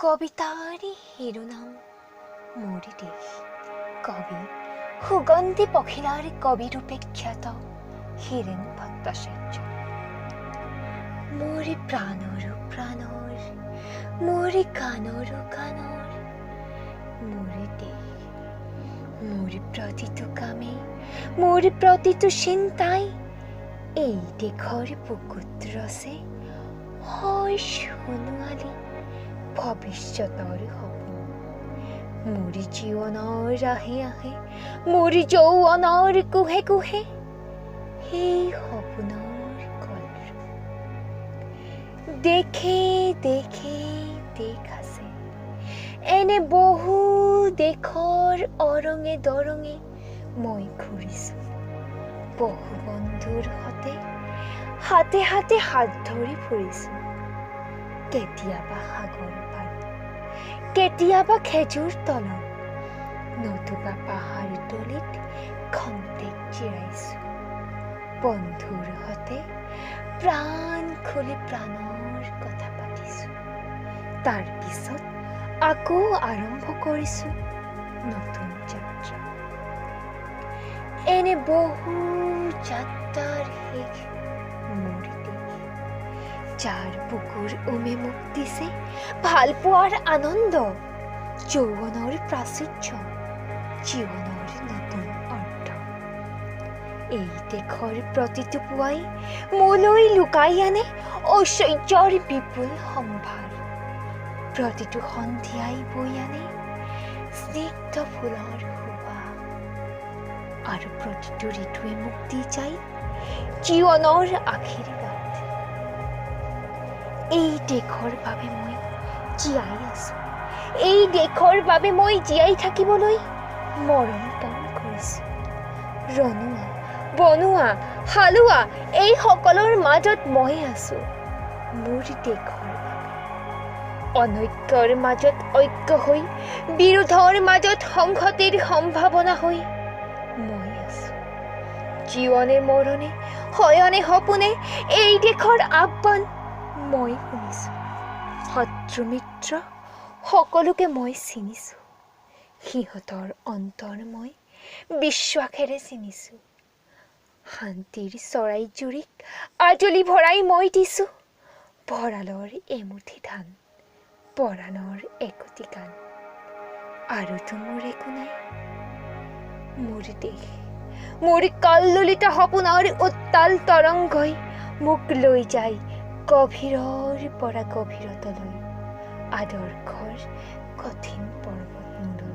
কবিতাৰ শিৰোনাম মোৰ দেশ। কবি সুগন্ধি পখিলাৰ কবিৰূপে খ্যাত হীৰেণ ভট্টাচাৰ্য। মোৰ প্ৰাণৰো প্ৰাণৰ, মোৰ গানৰো গানৰ মোৰ দেশ। মোৰ প্ৰতিটো কামে, মোৰ প্ৰতিটো চিন্তাই এই দেশৰ বুকুত ৰচে হয় সোণোৱালী ভৱিষ্যতৰ সপোন। মোৰ জীৱনৰ আহে আহে, মোৰ যৌৱনৰ কোহে কোহে সেই সপোনৰ কলৰৱ। দেখে দেখে দেশ আছে, এনে বহু দেশৰ অৰঙে দৰঙে মই ঘূৰিছো। বহু বন্ধুৰ সতে হাতে হাতে হাত ধৰি ফুৰিছো। কেতিয়াবা সাগৰ পাৰত, কেতিয়াবা খেজুৰ তলত, নতুবা পাহাৰ তলিত খন্তেক জিৰাইছো। বন্ধুৰ সতে প্ৰাণ খুলি প্ৰাণৰ কথা পাতিছো। তাৰ পিছত আকৌ আৰম্ভ কৰিছো নতুন যাত্ৰা। এনে বহু যাত্ৰাৰ শেষ মোৰ দেশ, যাৰ বুকুৰ উমে মোক দিছে ভাল পোৱাৰ আনন্দ, যৌৱনৰ প্ৰাচুৰ্য, জীৱনৰ নতুন অৰ্থ। এই দেশৰ প্ৰতিটো পুৱাই মোলৈ লুকাই আনে ঐশ্বৰ্যৰ বিপুল সম্ভাৰ। প্ৰতিটো সন্ধিয়াই বৈ আনে স্নিগ্ধ ফুলৰ সুবাস। আৰু প্ৰতিটো ঋতুৱে মোক দি যায় জীৱনৰ আশীৰ্বাদ। এই দেশৰ বাবে মই জীয়াই আছো, এই দেশৰ বাবে মই জীয়াই থাকিবলৈ মৰণ পণ কৰিছো। ৰণুৱা, বনোৱা, হালোৱা এই সকলৰ মাজত মই আছো মোৰ দেশৰ বাবে। অনৈক্যৰ মাজত ঐক্য হৈ, বিৰোধৰ মাজত সংহতিৰ সম্ভাৱনা হৈ মই আছো। জীৱনে মৰণে, শয়নে সপোনে এই দেশৰ আহ্বান মই শুনিছো। শত্ৰু মিত্ৰ সকলোকে মই চিনিছো, সিহঁতৰ অন্তৰ মই বিশ্বাসেৰে চিনিছো। শান্তিৰ চৰাই জুৰিক আজলি ভৰাই মই দিছো ভঁৰালৰ এমুঠি ধান, পৰাণৰ একটি গান। আৰুতো মোৰ একো নাই। মোৰ দেশ, মোৰ কল্লোলিত সপোনৰ উত্তাল তৰংগই মোক লৈ যায় গভীৰৰ পৰা গভীৰতলৈ, আদৰ্শৰ কঠিন পৰ্বত মূৰলৈ।